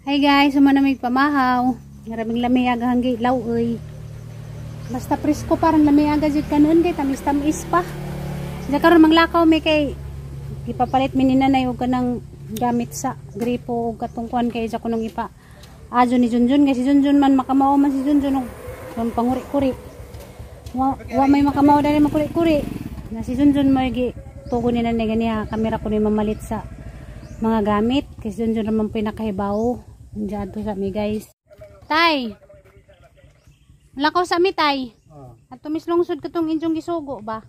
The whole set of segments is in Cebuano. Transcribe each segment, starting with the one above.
Hi guys, sumana may pamahaw. Maraming lami aga hanggi law-oy. Basta presko parang lami aga jud kanon kay tamis-tamis pa. Diya karon manglakaw mi kay ipapalit mi ni nanay og kanang gamit sa gripo og katong kuan kay sa kunong ipa. Ajo ni Junjun kay si Junjun man makamao man si Junjun og kon panguri-kuri. Wa may makamao dali makuri-kuri. Na si Junjun mo gi tugo ni nanay ganiha kamera ko ni mamalit sa mga gamit kay si Junjun naman pinakahibaw. Diyan to sa mi guys. Tay. Lakaw sa mi tay. Oh. At tumislungsod ka tong inyong gisugo ba?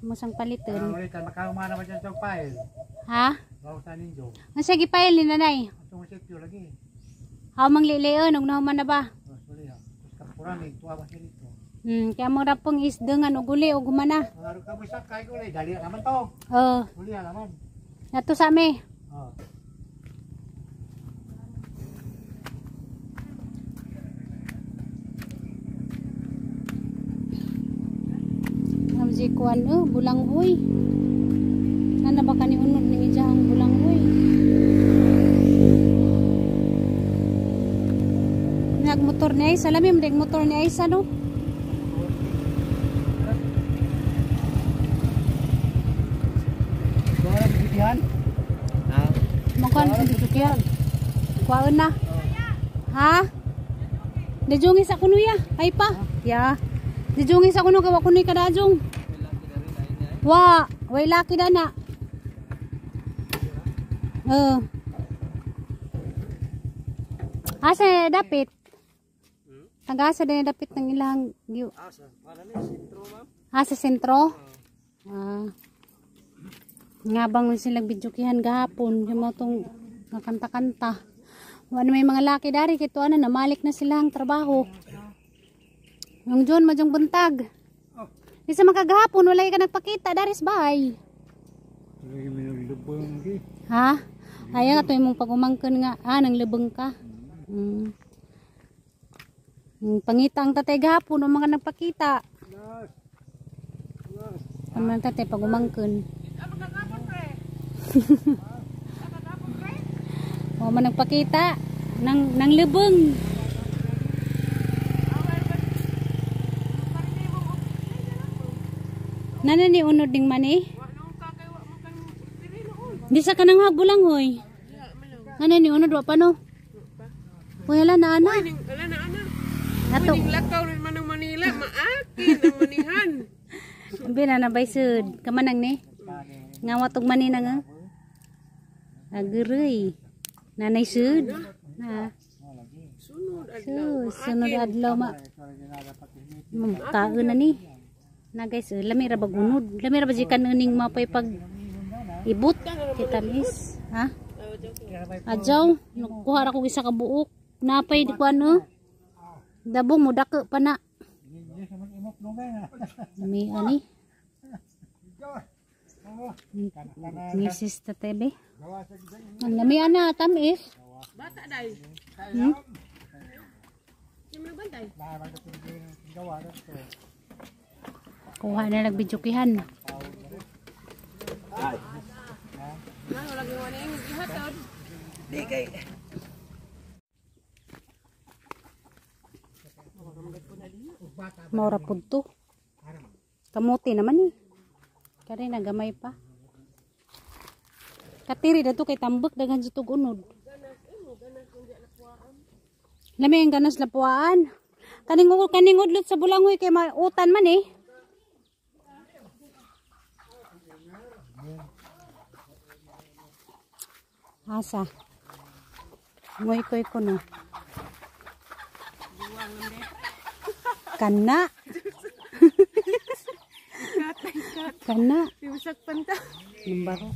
Musang paliton. Ulit, makauma naman dyan sa file. Ha? Bawa sa ninyo. Ang sige file ni nanay. Atong sityo lagi. Haw mang lileon og nahuman na ba? Oh, sorry ha. Tapos kapurami, tuwa ba siya dito? Kaya mo rapong isdengan og uli og humana. Ang araw ka mo sakay uli, dali na naman to. Oh. Uli na naman. Nato sa mi. Oh. Namji kuan bulanghoy. Nana ba kani unod ning ijahang bulanghoy? Nagmotor ni Aisa, lami mo motor ni Aisa no. Wala bigyan. Ha? Mangkuan sa bigyan. Kuan na. Ha? Dijungi sa kuno ya. Ay pa. Ya. Dijungi sa kuno kay wa kunoy kadajong. Wa, way laki na na. Asa dapit? Taga-asa din dapit ng ilang Asa, para ni sentro ma'am. Asa sentro? Ah. Nga bang silang bidyukihan gahapon, yung mga tong nakanta-kanta. Wala may mga laki dari kay tuan na namalik na silang trabaho. Yung John madyong buntag. Di sa makagahapon wala ka nagpakita dari sa bahay. Ha? Ayaw nga to imong pagumangkon nga nang lubong ka. Pangita ang tatay gahapon o mga nagpakita. Ano ang tatay pagumangkon? O man nagpakita nang lubong. Nana ni unod ding mani? Di sa kanang habulang hoy. Nana ni unod wa pa no? Uy, ala na ana. Ala na ana. Ato. Ning lakaw rin man ang Manila, maakin ang manihan. Bi na na bay sud. Kamanang ni? Nga watog mani na nga. Aguroy. Nanay sud. Na. Sunod adlaw. Sunod adlaw ma. Kaon na ni. Na guys, lami ra bag unod. Lami ra ba di kanuning mapay pag ibot kitamis, ha? Adjaw, nagkuha ra ko isa ka buok. Napay di kuan oh. Dabong mo dako pa na. May ani. Misis Tatebe. Ang lami ana tamis. Bata dai. Kuha na nagbidyukihan. Maura pud to. Kamuti naman eh. Kari nagamay pa. Katiri dato kay tambak daghan sa tug-unod. Lami ang ganas lapuan. Kaning kaning udlot sa bulanghoy kay mautan man eh. Asa. Ngoy koy kuno. Kana. Kana. Piusak panta. Numbaro.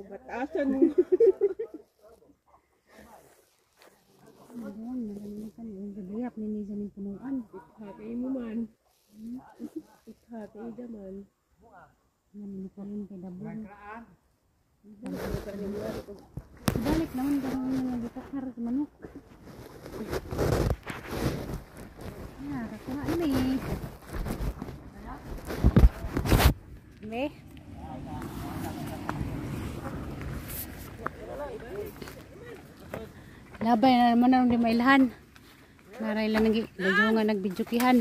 Batasan. Ikatay mo man. Ikatay daman. Balik naman ganun nga gitakar sa manok. Ya, kakuha ni. Be. Labay na naman na di mailhan. Naray lang nagi medyo nga nagbidyukihan.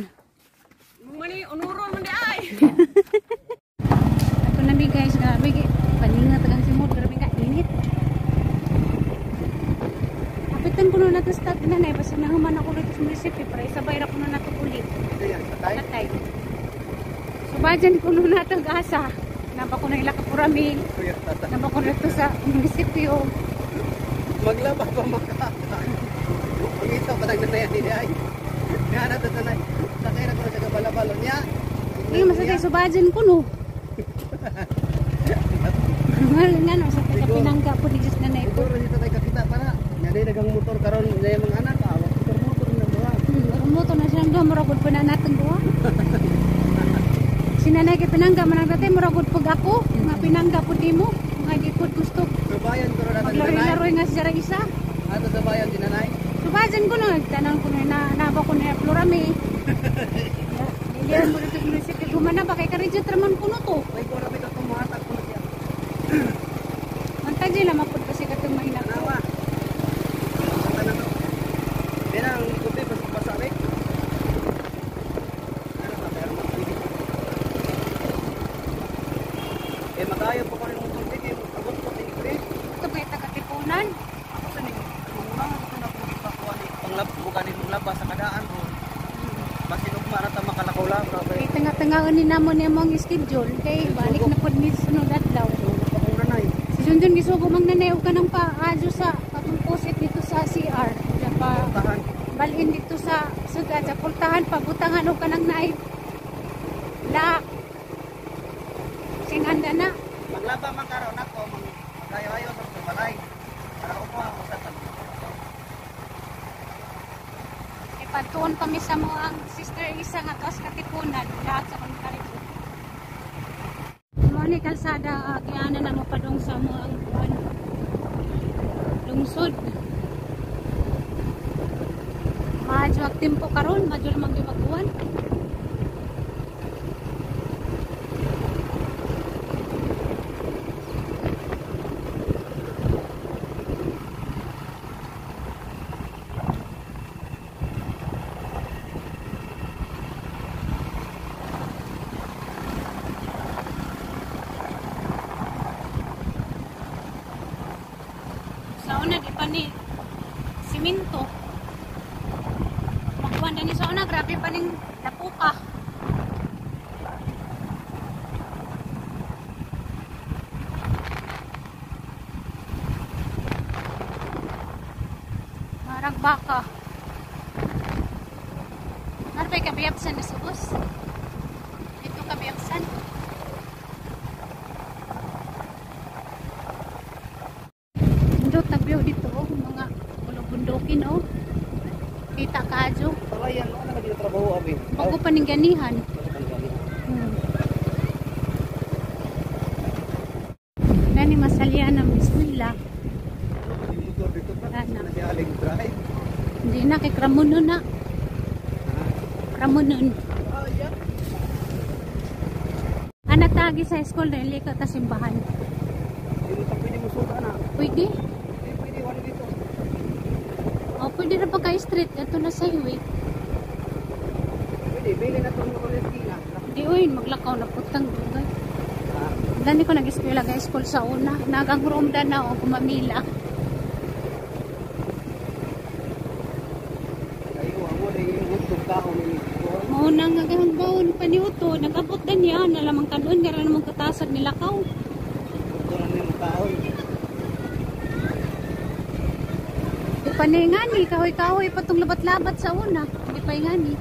Mani unuron man di ay. Ato na mi guys, grabe paningat ang simod, grabe ka init. Apitan ko na nato start na na basta nahuman ako dito sa munisipyo para isabay ra ko na nato uli. Patay. So bajan ko na nato asa. Naba ko na ila kapurami. Naba ko na to sa munisipyo. Maglaba pa maka. Pangito pa nang nanayan ni ay. Nga na to tanay. Sakay na ko sa kabalabalo niya. Ay, masakay subajan ko no. Nga no, sa taga pinangga po ni Diyos na na ito. Siguro dito tayo kakita para. Nga day nagang motor karon niya mga anak ah. Motor motor na ba? Motor na siyang doon, muragod po na natin doon. Si nanay kay pinangga, manang dati, muragod pag ako. Nga pinangga po di mo. Nga di po gusto. Sa bayan karon natin nanay. Maglaro-laro nga siya isa. Ato sa bayan din nanay. Subajan ko no, nagtanong ko na, naba ko na florami. Dilihan mo dito munisipyo. Gumana ba kay karidyo traman ko no to. May ko ra bitaw tumuhatag ko na siya. Mantay dyan lamang po kasi katong mahina ko. Tanawa. Sa tanan no. Pero ang kopi basta basa ni. Ano ba pero magpili. Eh magayo pa ko rin motor kay abot ko ni pre. Ito ba yung taga-tipunan? Ako sa ning mga ko na ko ipakuha ni panglab bukan ni manglaba sa kadaan ko. Basin ugma ra ta makalakaw-lakaw Kay kay tanga-tangaon ni namo ni among schedule kay balik na pod ni sunod adlaw. pa nanay. Si Junjun gisugo mang nanay og kanang paadyo sa katong pusit dito sa CR. Diyan pa Tahan. balin dito sa sugad sa pultahan pabutangan og kanang naay la. Sing handa na. Maglaba man karon ako magayo-ayo sa balay. Para upo ako sa tanan. Kay padtuon kami sa mo ang sister isa nga tuas Katipunan lahat sa kong karito. Mo ni kalsada giana na mo padung sa mo ang kuan. Lungsod. Madyo ang tempo karon, madyo lamang gyud magkuan. Sa una di pa ni simento. Magkuan na ni sa una, grabe pa ning lapuka. Marag baka. Ano ba kabiyapsan na subos? Ito kabiyapsan. Indot nagbiyo dito oh, mga bulog-bundukin oh. Kita kaadyo. Talayan no na dito trabaho abi. Bago pa ning ganihan. Nani masalya ng eskwela. Hindi na kay Kramunon na. Kramunon. Ana tagi sa school na iliko ta simbahan. Hindi mo pwede mo suka na. Pwede? Hindi pwede wala dito. O pwede na pagka street ato na sa highway. Pwede bili na tong mga esquina. Di uy maglakaw na putang dugay. Dani ko nag-eskwela ga school sa una. Nagang room na o gumamila. Mauna nga gahang pa ni Uto, nag-abot din niya, nalamang kanon, nga namang katasag nilakaw. Di pa ni ngani, kahoy-kahoy pa tong labat-labat sa una. Di pa ngani.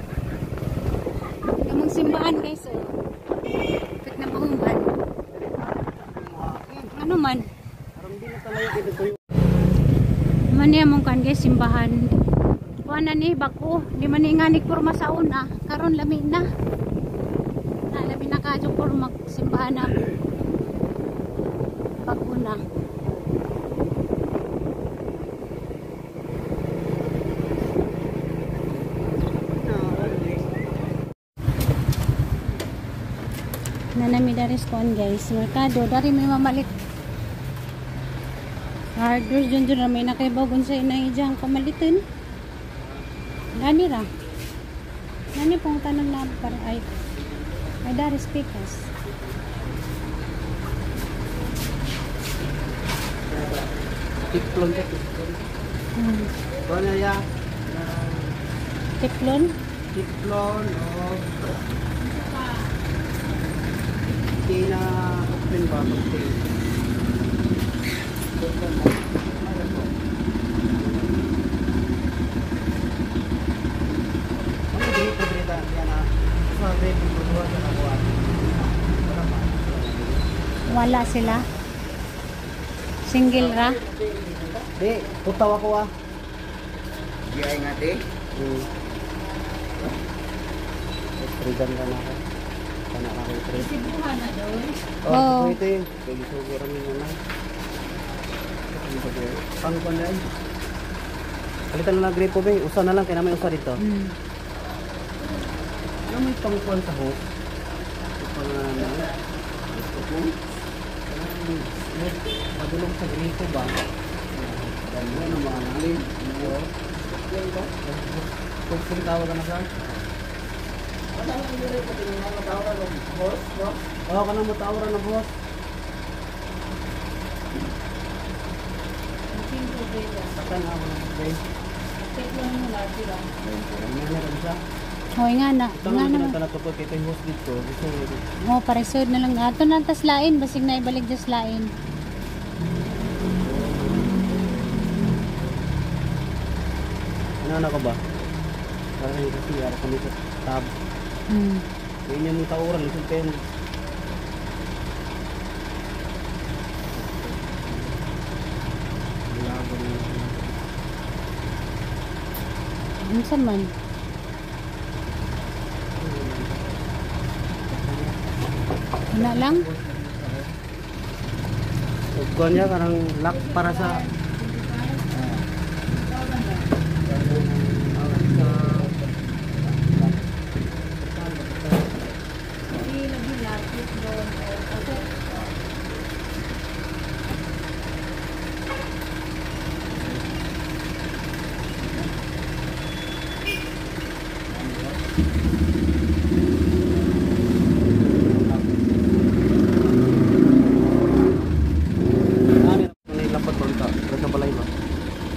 Kamang simbahan guys, oh. Pit na mahuman. Ano man? Man niya mong kan guys, simbahan. Kuha na ni, bako. Di man ni ngani porma sa una. Karon lami na. Na, lami na kadyo porma simbahan na. Bago na. Nanami daris kuan guys. Merkado. Dari may mamalit. Hardware dyan dyan may nakaibaw kung sa inay dyan pamalitin. Nani ra. Nani pong tanong na para ay ay dari speakers. Tiplon siya, tiplon. Kuha na ya. Teflon? Tiplon o Tina open ba? Open. Ano dito dito yan ah. Sa red dito sa nakuha. Wala sila. Single ra. Di, putaw ako ah. Di ay nga di. Trigan ka na ako. Kana ka kay Tri. Sibuhan na doon. Oh, Oo. ito yun. Kaya gisugo rami naman. Pang kuan na. Palitan na lang gripo be. Usa na lang kaya may usa dito. Ano may pangkuan sa hook? Pang ano? Gusto ko. Padulong sa gripo ba? Ganyan ang mga nalin. Yan ba? Kung tawag ka na sa? Oo, kanang matawran na boss. Saka na ako ng okay. Meron siya. Hoy nga na. Ito Nga naman na. tinatanaw ko kay yung host dito. Gusto mo ito. Oh, paresod na lang. Ato na tas lain basig na ibalik just lain. Ano na ko ba? Parang yung kasi ara kami sa tab. Kaya niya mong tauran. Lisod kayo. Unsa man? Wala lang. Ugkon niya karang lock para sa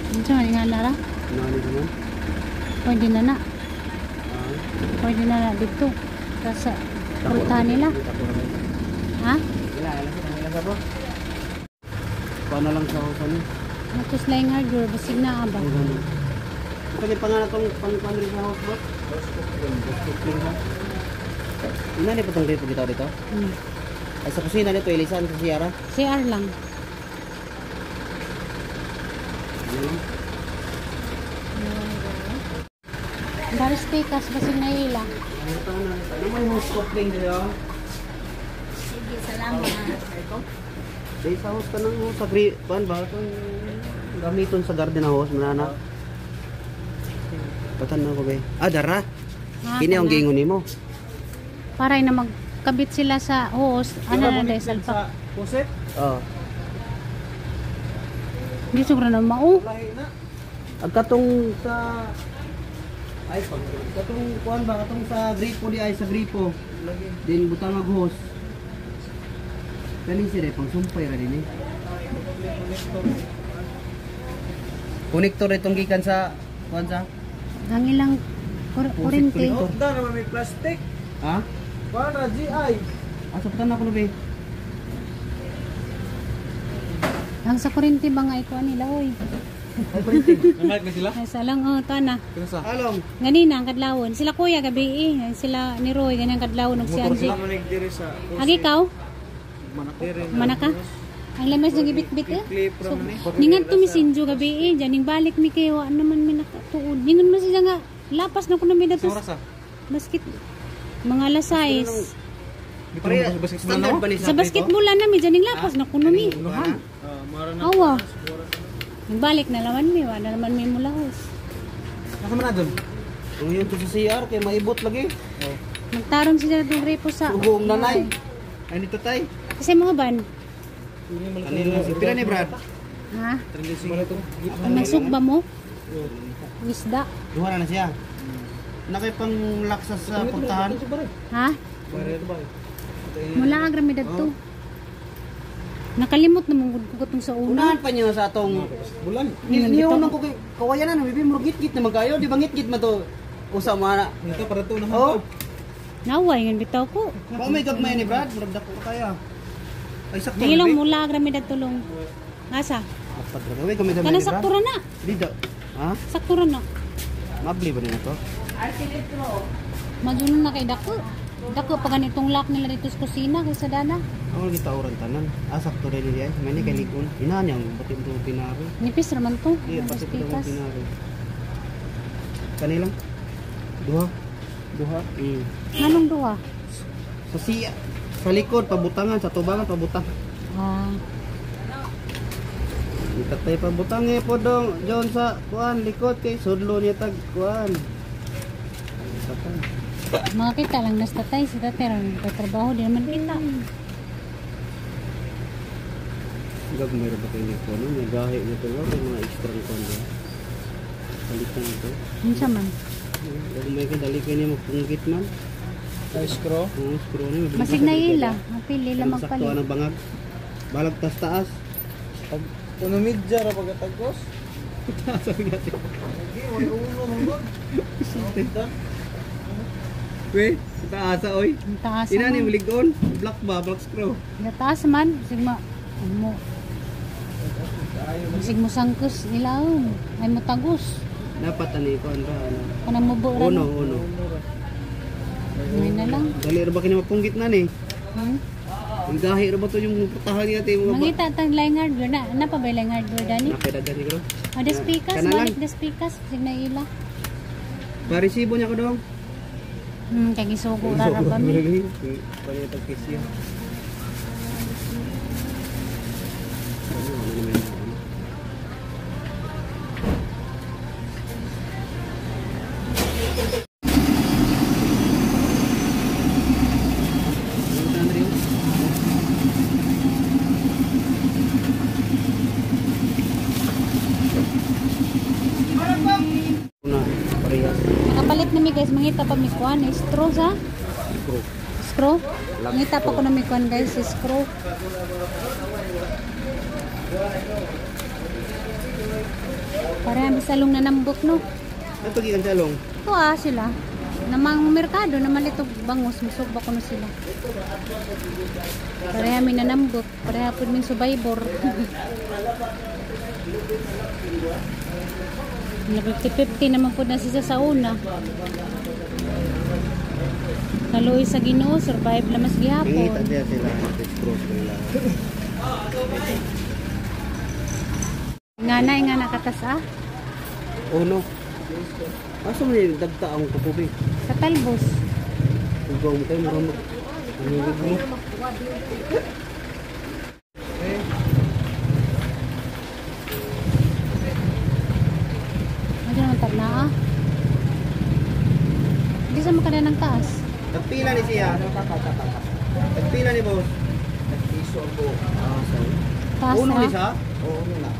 Unsa man nga nara? Pwede na na. Pwede na na dito. Sa pulta nila. Ha? Paano lang sa usan ni? Atos laing hardware basig na ba? Ito ni pangalan tong pang rin sa house boss? House coupling ha. Ina ni patong dito kita dito. Ay sa kusina nito ilisan sa Sierra. CR lang. Dari speakers basig na ila. Ano may house coupling dito? Sige, salamat. Di sa house ka nang sa gri kuan ba itong gamiton sa garden house manana. Patan na ko be. Ah dara. Ah, Kini ang kana. giingon nimo. Para na magkabit sila sa hose, ano na dahil salpak. Puset? Oh. Hindi sobra na mao. Lahi na. Ag katong sa ay pag katong kuan ba katong sa gripo di ay sa gripo. Din butang ag hose. Kani sila pang sumpay ra din eh. Konektor itong gikan sa kuan sa Ang ilang kurente. Oh, da naman may plastic. Ha? Para GI. Asa pa na ko be? Ang sa kurente ba nga ikuan nila oy. Namalik na sila? Ay sa lang oh tana. Kinsa? Along. Ganina ang kadlawon. Sila kuya gabi eh. Sila ni Roy ganyan kadlawon og si Angie. Manig diri sa Agi ikaw? Diri. Manaka? Ang lamas ng ibit-bit eh. Clip So, ra man eh. ningan to mi sinjo gabi eh. Diyan ning balik mi kayo. Ano man mi nakatuod. Ningon man siya nga lapas na ko na mi datos. Oras ah. Basket mga alas 6. Pre, standard ba ni Sa basketball na mi diyan ning lapas na kuno mi. Ah, mara na. Awa. Ning balik na laman mi, wala naman mi mulahos. Nasa man na dun? Ang yun to sa CR kay maibot lagi. Magtarong sila itong repo sa Ugong nanay. Ay nito tay. Kasi mga ban, Kanila si pila ni Brad? Ha? 35. Ang nagsugba mo? Isda. Duha na na siya. Nakay pang laksas sa pagtahan. Ha? Mula ang ramidad to. Nakalimot na mong ko katong sa una. Unahan pa niyo sa atong Bulan. Niyo nang ko kay kawayanan, bibi murag gitgit naman kayo, di ba ngitgit man to? Usa mo ana. Ito para to na. Oh, Naway ngan bitaw ko. wa may gagmay ni Brad, murag dako ka kaya. Ay sakto. Dili lang mula ang ramidad tulong. Asa? Pagdragawi kami dami Kanang ni Brad. sakto ra na. Di daw. Ha? Sakto ra na. Mabli ba nila to? Majuno na kay dako. Dako pa ganitong lock nila dito sa kusina kaysa dana. Ang lagi tauran tanan. Ah, sakto rin niya. May ni kay likon. Ina niya ang pati ito pinari. Nipis ra man to. Di pati ito Pikas. pinari. Kanilang duha. Duha. Nganong duha? Sa siya. Sa likod pabutangan, sa tubangan pabutang. Ah, Itatay pabutang eh po dong John sa kuan likod kay sudlo niya tag kuan. Tatay. mga kita lang nas tatay si tatay ra nagtatrabaho di naman kita. Gag meron ba kayo nito no? May gahi nito ba? May mga extra kuan ba? Palitan ito. Unsa man? Gag may kay dali kayo niya magpunggit man. Ay, screw. Oo, screw niya. Mabilis Masig na ila, mapili la Sakto magpalit. ang bangag. Balag tas taas. Pag unumidya ra pagkatagos. Sabi natin. Lagi, wala ulo mong god. We, sa taasa oy. Ang taas Ina ni man. muligon, black ba, black screw. Ang taas man, sigma mo. Sig mo sangkos nila oh. Ay mo tagos. Dapat ani kuan ra ano. Kanang mo ra. Uno, uno. May na lang. Dali ra ba kini mapunggit na ni? Hmm? Ang gahi ra ba to yung putahan niya te mga ba? Mangita tang laing hardware na. Na pa ba laing hardware dani? Nakidagan siguro. Ah, des pikas, Kana lang. balik des pikas, sig na ila. Paresibo niya ko dong. Kay gisugo ra ra ba mi. Pwede itong kisyo. Una, parehas. Nakapalit na mi guys, mangita pa mi kuan, straw sa Screw. screw. Mangita pa ko na mi kuan guys, screw. Para ang salong nanambok no. Ano gikan sa along? Ito ah sila. Namang merkado naman ito bangus musog ba kuno sila. Pareha mi nanambot, pareha pud ming survivor. Na 50-50 naman pud na siya sa una. Kaluoy sa Ginoo, survive na mas Nangita gihapon. siya sila. Screw sila. Nga na, nga nakatas ah. Oh no. Asa man yung dagta ang kukubi? Sa talbos. Ugaw mo kayo, mura mag... Ang mo. Ano naman tab na ah. Hindi sa makada ng taas. Nagpila ni siya. Nagpila ni boss. Nagpiso ang buhok. Ah, sorry. Taas Uno ah. ni siya? Oo, uno na.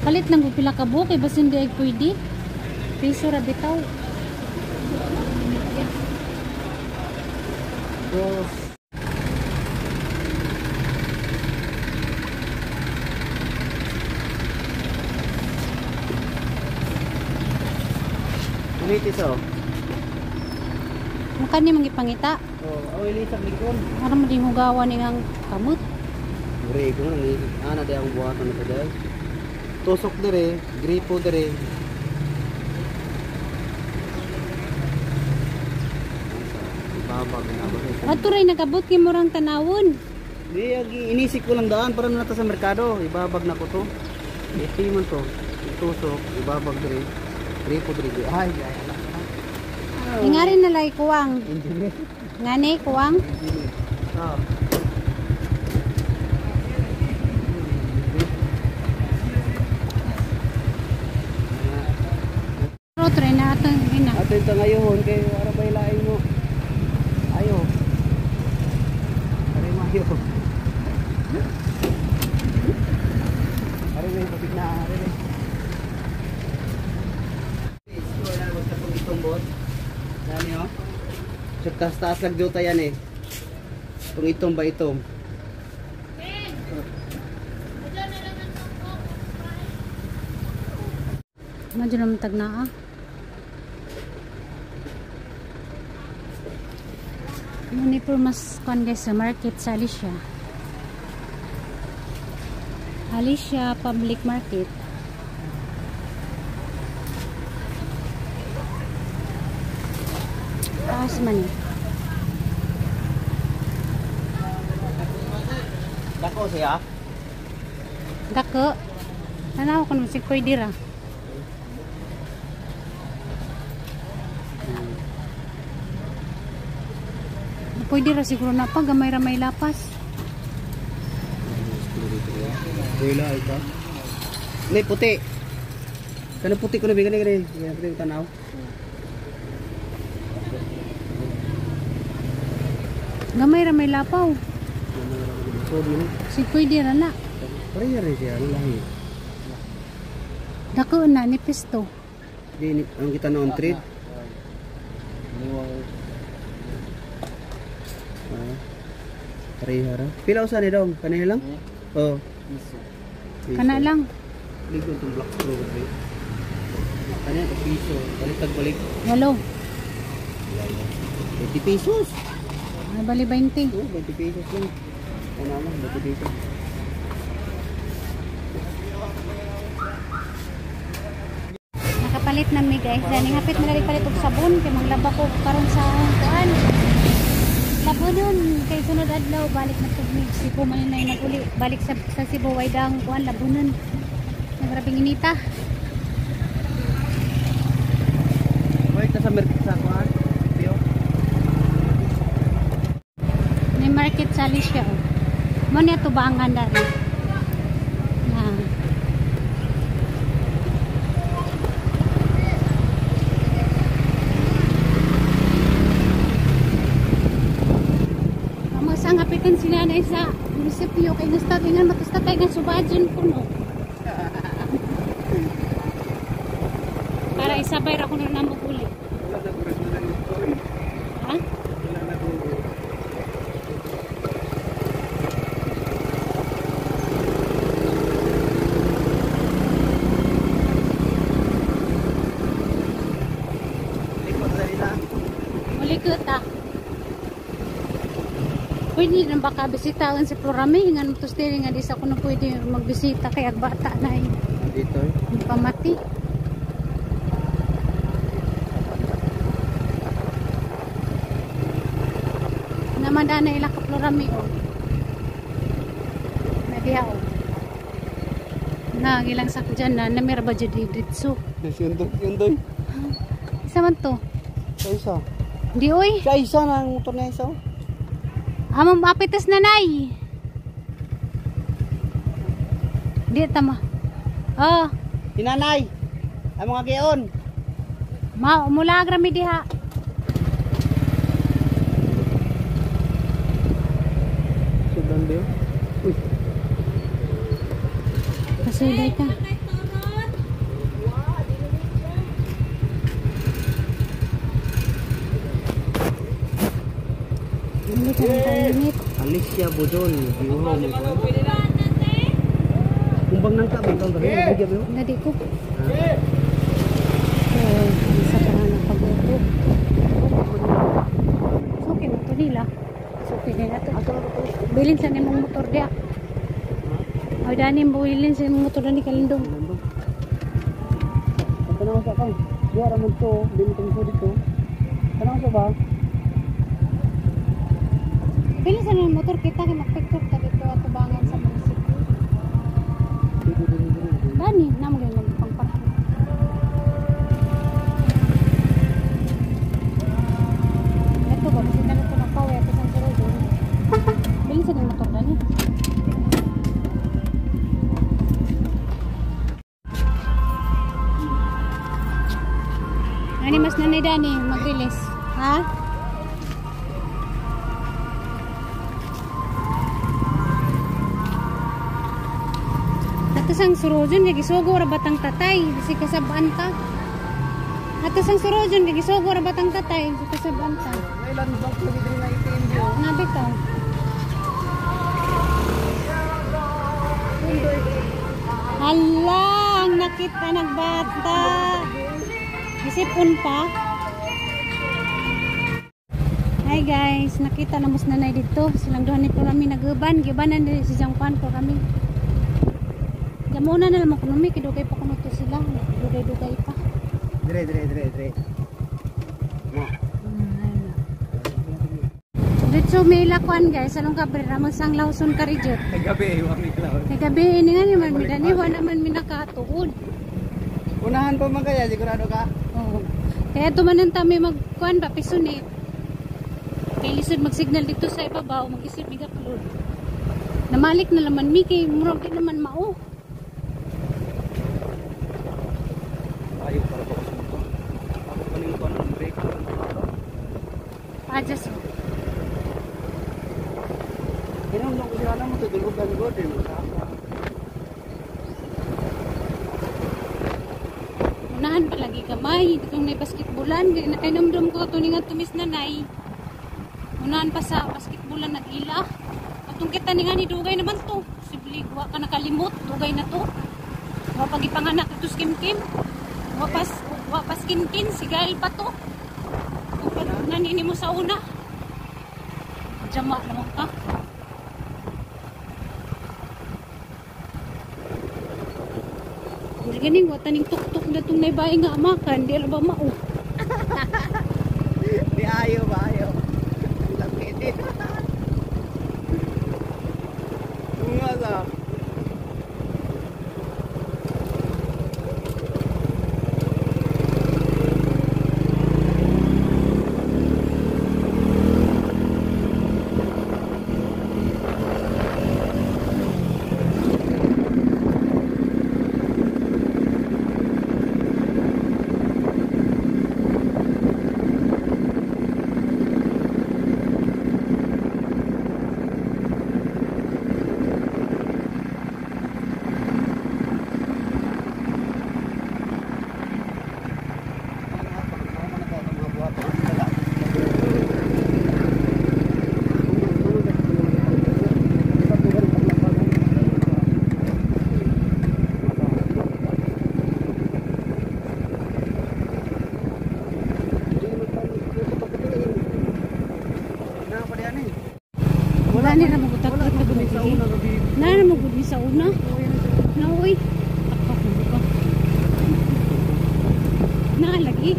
Palit lang kung pila ka buok, eh, basin di ay pwede. Piso ra bitaw. Dos. Ulit ito. Mukha ni mangipangita. Oh, oh, ilit sa likod. Para mo di hugawan ni ang kamot. Bre, ko nang ana di ang buhaton nito dahil. Tusok dire, gripo dire. Ibabag na ba? Ato ray nagabot kay murang tanawon. Di, agi, inisik ko lang daan para na sa merkado. Ibabag na ko to. Iti man to. Tusok, ibabag dire. Gripo dire. Ay, ay, alam ko na. Ingari na lay kuwang. Engineer. Ngani kuwang. Engineer. Ah. Pero try na atong ina. Ato ito ngayon kay ara ba ilain mo? Ayo. Are mayo. Taas-taas lang dito yan eh. Itong itom ba itom? Medyo naman tag naa. Muni po mas kuan guys sa market sa Alicia. Alicia Public Market. Taas man eh. Dako siya. Dako. Tanaw ko naman si pwede ra. Pwede ra siguro na pa gamay ra may lapas. Wala ito. Nay puti. Kano puti ko na bigyan gani. Yan puti tanaw. Gamay ra may lapaw. So din. Si pwede ra na. Pareha rin siya ano lahi. Dako na ni pisto. Di ang kita noon trade. Pareha ra. Pila usa ni dong? Kanila lang? Oh. Piso. Kana lang. Ligo itong black straw bro. Kanina to piso. Balik balik. Walo. 20 pesos. Ay, bali 20. Oh, 20 pesos lang. Ano lang, 20 pesos. Nakapalit na mi guys. Dani hapit na rin palit og sabon kay manglaba ko karon sa kuan. Labunon kay sunod adlaw balik na tubig Cebu man na naguli balik sa Cebu way dang kuan labunon. Nagrabing inita. Wait, sa market sa kuan. Pio. May market sa Alicia. Oh. Mo niya tubangan dali. Na. Amo sa ngapitan sila na isa munisipyo kay gusto tingan matusta tayo ng subadyon kuno. Para isabay ra kuno na maguli. Ha? Uli ko ta. Pwede na baka bisitahan si Florame. Ingan mo to steering nga di sa kuno pwede magbisita kay agbata na eh. Dito eh. Pamati. Naman na ila ka Florame oh. Nadiha oh. Na gilang sakjan na namira ba jud didto. Si Undoy, Undoy. Isa man to. Sa isa. Di oy. Sa isa na ang motor na isa. oh. Among apitas na nay. Di tama. Oh, Hinanay. Ang mga gion. ma mulagra mi diha. Sudan ba yun? Uy. Kasuday ka. Hindi ka rin kainit. Alicia Budol. Giuhaw mo ko. Kumbang nang ka, bangkang gabi. Bigyan mo. Dadi ko. So, isa pa na pag-uto. Suki mo to nila. Suki nila to. Bilin sa nimong motor diya. Ay, dani mo bilin sa nimong motor dani kalindong. Tanaw sa kang. Diya ra man to, di mo tungso dito. Tanaw sa ba? Bilin sa nimong motor kita kay magpicture ta dito atubangan sa munisipyo. Dani, namo gyud nagpang parang. Ito ba, bisita na ito magpawi at isang surugon. Bilin sa nimong motor dani. Ani mas nanay dani mag-release. Ha? Ato sang surojon kay gisugo ra batang tatay, si kasabaan ta. Ato sang surojon kay gisugo ra batang tatay, si kasabaan ta. Island Bank lagi diri na ATM di oh. Nga bitaw. Hala, ang nakita nagbata. Isipon pa. Hi guys, nakita na mas nanay dito. Silang duha ni Purami naguban, gibanan din si Jangpan Purami. Jamuna na lang kuno mi kidugay pa kuno to sila. Dugay-dugay pa. Dire dire dire dire. Mo. Ayun na. Dito may ilakuan guys, anong kabrera magsang lawson karijot. Gabi, wa mi klaw. Kay gabi ini nga ni man midani wa naman mi nakatuod. Unahan pa man kaya sigurado ka? Oo. Kaya tumanan ta may magkuan ba pisunit. Kay lisod magsignal dito sa ibabaw, mag-isip mig upload. Namalik na laman mi kay murag di naman mao. Ayo para ko sa motor. Ako pa ning kuan ang brake. Adjust. Hinungdong ko sila na mo tudulugan ko din mo sa. Unahan pa lagi kamay, ditong nay basketballan, kay namdom ko to ni nga tumis nanay. Unahan pa sa basketballan nag-ila. Atong kita ni nga ni dugay naman to. Siblig wa ka nakalimot, dugay na to. Wa pag ipanganak ito kim-kim. Wa pas kin-kin, sigal pa to. Kung nanini mo sa una. Jama naman ka. Hindi ganing, wa taning tuktok na itong naibay nga amakan, di ba mao. Di ayo ba ayo. Lapit. Tunga sa. Wala ni ra magutak na Na ra magud sa una. Na oy. Na lagi.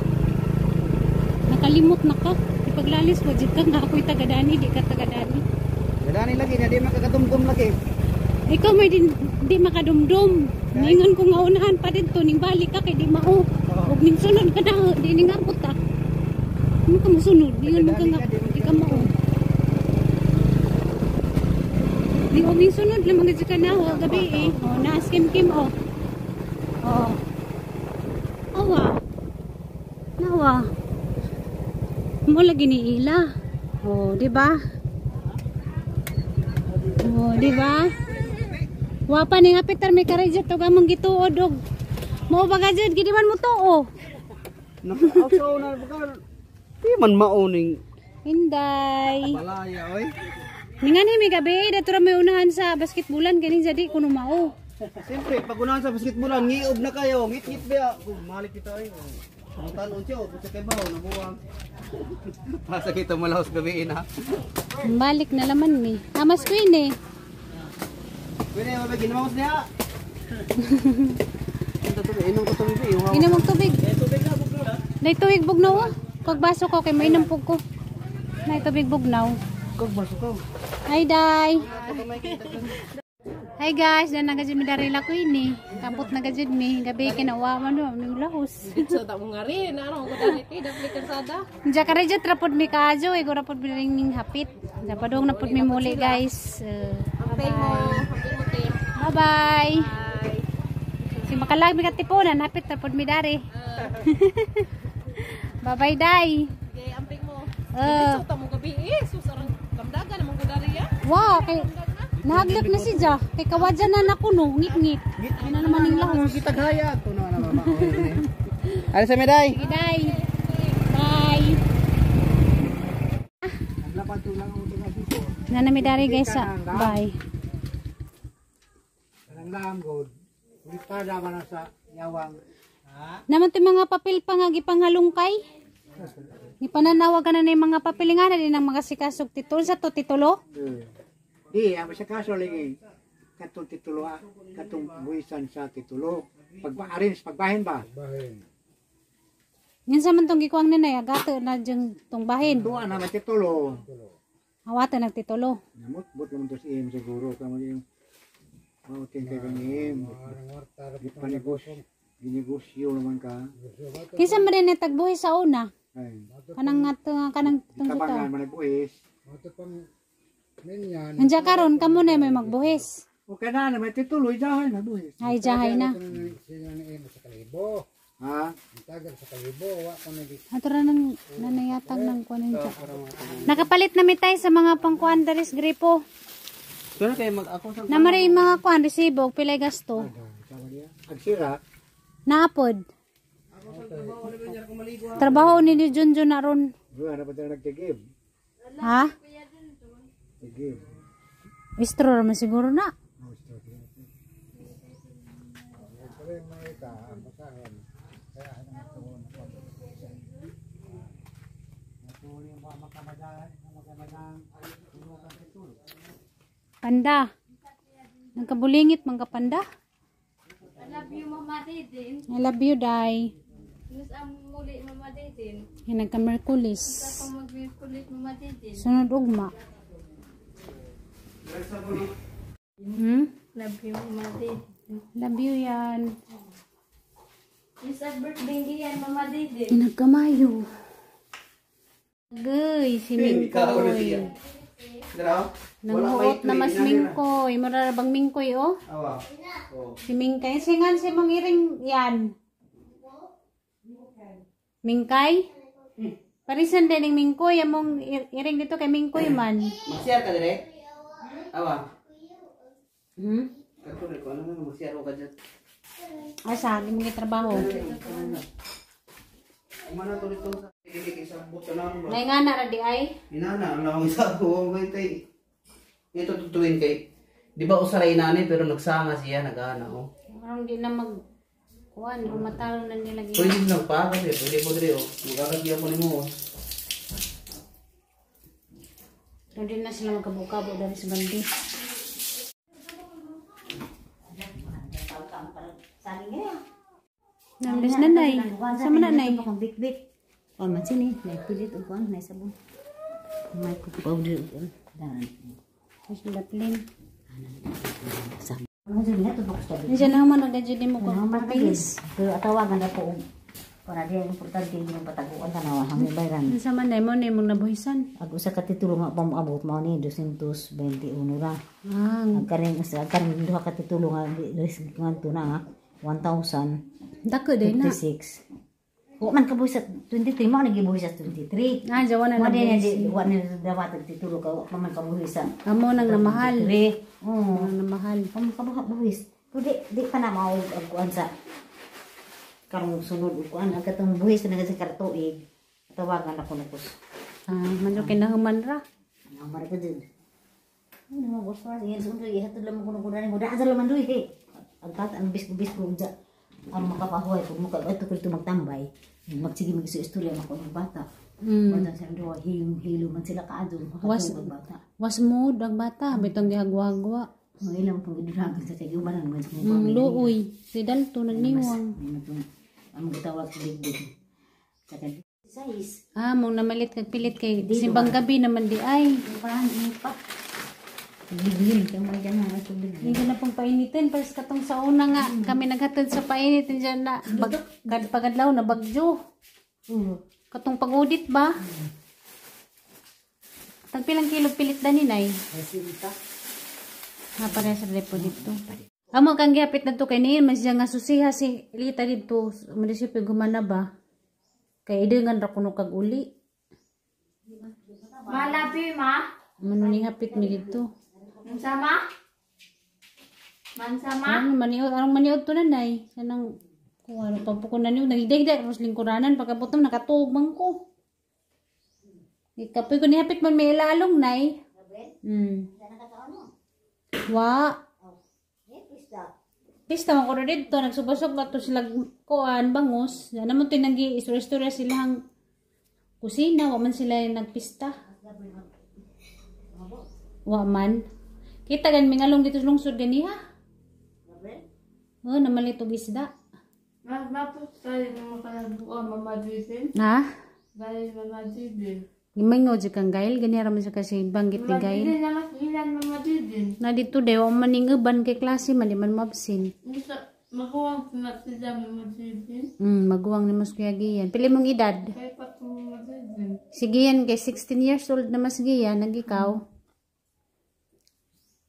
Nakalimot na ka. Ipaglalis ko jud ka nga ako'y taga-dani, di ka taga-dani. Gadani lagi na di makakadumdum lagi. Ikaw may din di makadumdum. Ningon ko nga unahan pa didto ning balik ka kay di mao. Ug ning sunod ka na di ning abot ta. Mo ka mosunod, ningon mo ka nga di ka mao. Di og ning sunod lang mga ka na ho gabi eh. Oh, na skim kim oh. Oh. Awa. Nawa. Mo lagi ni ila. Oh, di ba? Oh, di ba? Wa pa ni nga Peter may karay to gamong gituod og mo ba ka jud gidi man mo tuo. Naka na baka di man mao ning Hinday. balaya oy. Ningan mi gabi dato ra may unahan sa basketballan ganin jadi kuno mao. Siyempre, pag unahan sa basketballan, ngiob na kayo, ngit-ngit ba? Kung malik kita ay. Tanon siya, kung sa kebaw, nabuwang. Pasa kita malahos gabi na. Balik na laman mi. Amas queen eh. Pwede ba ginawang niya? Inom ko tubig, Inom og tubig. Nay tubig bugnaw ah. Kag baso ko kay mainom pug ko. Nay tubig bugnaw. Kag baso ko. Hi day. Hi guys, dan naga jud mi dari la queen eh. Kapot na gajud mi. Gabi kinawa man do ning lahos. So ta mo nga rin, ano ko dali ti dapli kalsada. Diya ka rin rapod mi kaajo, eh, rapod mi ring ning hapit. Dapadong na pud mi muli guys. Hampay mo, hampay mo te. Bye-bye. Si makalag mi katipunan, hapit rapod mi dari. Bye-bye day. Okay, amping mo. So ta mo gabi eh, sus arang kamdaga namang ko dari ya. Wow, kay nahaglak na si Ja. Kay kawadya na na kuno, ngit-ngit. Ano naman ning lahos. Kita gaya to na na mama. Ano sa meday? Sige day. Bye. Nanami dari guys sa bye. Kanang laam god. Ulitada man na sa yawang. Naman to mga papel pa nga gipanghalungkay. Gipananawagan na na yung mga papel nga na din ang mga sikasog titulo sa to titulo. Di, ang sa kaso lagi katong titulo ah, katong buwisan sa titulo. Pagba-arrange, pagbahin ba? Yan sa man tong gikuang nanay agato na diyang tong bahin. Tuwa na may titulo. Awata nagtitulo. Namot, but naman to si im siguro. Kamo yung mautin kay kang im. Gipanegosyo, ginegosyo naman ka. Kinsa man din tagbuhi sa una? Ay, Kanang ato nga kanang tong sito. tabangan man nagbuhis. Nandiya karon kamo na may magbuhis. Okay na, na may titulo, idahay na buhis. Ay jahay na. Ha? Ato ra nang nanayatag ng kuan niya. Nakapalit na mi tay sa mga pangkuan daris gripo. Pero kay mag ako sa Namari yung mga kuan resibo pilay gasto. Agsira, Naapod. Trabaho ni Junjun na ron. buwan na pa tayo nagtigib. Ha? Tigib. Bistro raman siguro na. Panda. Nagkabulingit mga panda. I love you, Mama Didin. I love you, Day. Miss ang muli, Mama Didin. Yan, nagka-Merkulis. Ako mag-kulit, Mama Didin. Sunod ugma. Love you, Mama Didin. Love you yan. Miss ang birthday niyan, Mama Didin. Nagkamayo. Gay, si Mingkoy. Dra. Nanghuot na mas Mingkoy. Mararabang Mingkoy, oh. Awa. Oh. Si Mingkay. Singan si mong iring yan. Mingkay? Parisan din ng Mingkoy. Among iring dito kay Mingkoy man. Mag-share ka dire? Awa. Kato ko ano na mag-share ko ka dyan. Ay, sa akin mga trabaho. Umana to dito sa dili kay sa buto na mo. Nay nga na ra di ay. Inana ang lang isa ko may tay. Ito tutuin kay di ba usaray nani pero nagsanga siya nagana oh. Parang di na mag kuan, rumatalo na nila gi. Pwede lang pa kasi pwede po dire oh. Magkakagya po nimo oh. Hindi na sila magkabukabo dahil sa bandi. Namdes nanay. Sa man nanay. Bik-bik. O man sini, nay pilit og kuan, nay sabon. May kupaw di og dan. Mas daplin. Sa. Ano jud na to box tabi. Diyan na man ang jud nimo ko Mabilis. Pero atawagan na po og para di ang importante hindi mo pataguan tanawa hanggang bayran. Sa man nay mo na imong nabuhisan. Ag usa ka titulo nga pamoabot mao ni 221 ra. Ah, Ang karing sa ang karing duha ka titulo nga ngadto na 1056. dako day na. Wa man kabuhi sa 23 mao nagibuhi sa 23. Ah, jawa na Wa din nabuhis. di wa ni dawat ang titulo ka wa pa man kabuhi sa Amo nang namahal. 23. Oo. Nang namahal. Wa man kabuhi buhis. Pero di pa na mao ang kuan sa karong sunod og kuan ang katong buhis na sa kartuig. Tawagan ako nukos. Ah, manjo kinahuman ra. Ano mara ka dun? Ano mo boss pa yan sunod ihatod lang mo kuno kuno ni daan sa laman duy eh. Ang kat ang bis ko unsa ang makapahuway kung maka ito ko dito magtambay. Magsige mag istorya mako ang bata. Wala sa duwa hilo hilo man sila kaadto makatulog ang bata. Was mood ang bata bitong gihagwa-hagwa. Mga ilang pang giduragan sa kay ubanan man sa Luoy. Si Dalto nagniwang. Ang gitawag sa bigbig. Sa kay size. Ah, mong namalit kag pilit kay simbang gabi naman di ay. Parang pa. Bigil kay mo dyan ang ito bigil. Hindi na pong painitin. Pares katong sa una nga. Kami naghatod sa painitin dyan na bag, pagadlaw na bagyo. Katong pag-audit ba? Tagpilang kilo pilit na ninay? Ha, para sa repo dito. Amo kang gihapit na to kay niyan mas nga susiha si Lita dito munisipyo gumana ba? Kay idengan ra kuno kag uli. Ma, love you, Ma. Mano ni hapit mi dito. Mansama? Mansama? Anong maniod, anong maniod to nanay? Sanang kung ano pagpukunan niyo nagdegdeg ros lingkuranan pagkabutom nakatuog man ko. Ikapoy ko nihapit man may ilalong nay. Wa. Eh, pista. Pista man ko dito, nagsubasog to sila kuan bangus. Ana mo tinanggi istorya-istorya silang kusina, wa man sila nagpista. Wa man. Kita gan mingalong dito sa lungsod ganiha. Oh, namalit og isda. Mapos tayo ng makalabuan, Mama Didin. Ha? Dahil Mama Didin. Gimingaw jud kang Gail, ganiha ra man siya kasi banggit ni Mama Gail. Didin na mas ilan, Mama Didin. Na dito de wa man ning uban kay klase man di man moabsent. Gusto, makuha na sila, Mama Didin. Maguwang ni mas kuya Gian. Pili mong edad. Kaya pa ito, Mama Didin. Si Gian kay 16 years old na mas Gian, nag ikaw.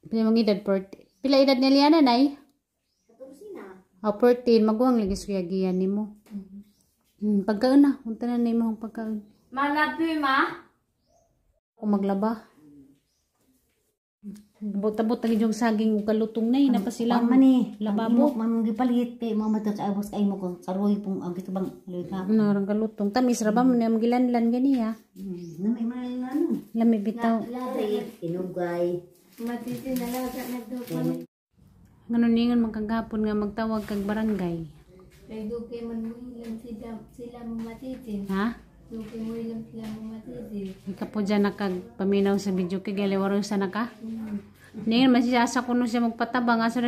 Pila mong edad? 40. Pila edad ni Liana, nay? Oh, 14. Maguwang lagi si Kuya Gian nimo. Pagkaon na. Punta na nimo ang pagkaon. Malabi, ma? Ako maglaba. Buta-buta lagi yung saging ug kalutong na na pa sila. Kuan man eh. Lababo. Ang imok man gipalit kay mama to sa abos kay mo ko karoy pong ang gito bang luy ka. Ano orang kalutong. Tamis ra ba mo na magilanlan ganiya. Na may man ano. Lami bitaw. Labi, tinugay. Mama Didin, nalaga nagdupan. Ngano ningon man kagahapon nga magtawag kag barangay. Kay dugay man mo ilang sila, Mama Didin. Ha? Dugay mo ilang sila, Mama Didin. Ika po dyan nakagpaminaw sa video kay galiwaro sa naka. Ningon man siya asa kuno siya magpatabang, asa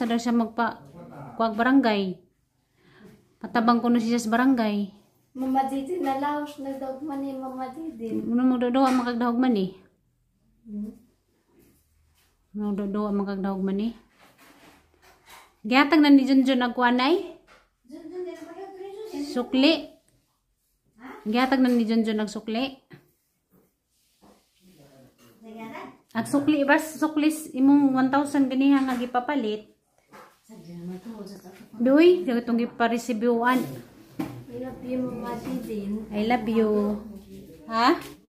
daw siya magpa kuwag barangay. Patabang kuno siya sa barangay. Mama Didin, nalaos na daw man eh, Mama Didin. Ano mo dodoa makagdahog man eh. Ano dodoa makagdahog man eh. Gihatag na ni Junjun ang kuanay. Sukli. Gihatag na ni Junjun ang sukli. At sukli ba sukli imong 1,000 ganiha nga gipapalit. Duy, itong giparesibuan. I love you, Mama Didin. I love you. Ha?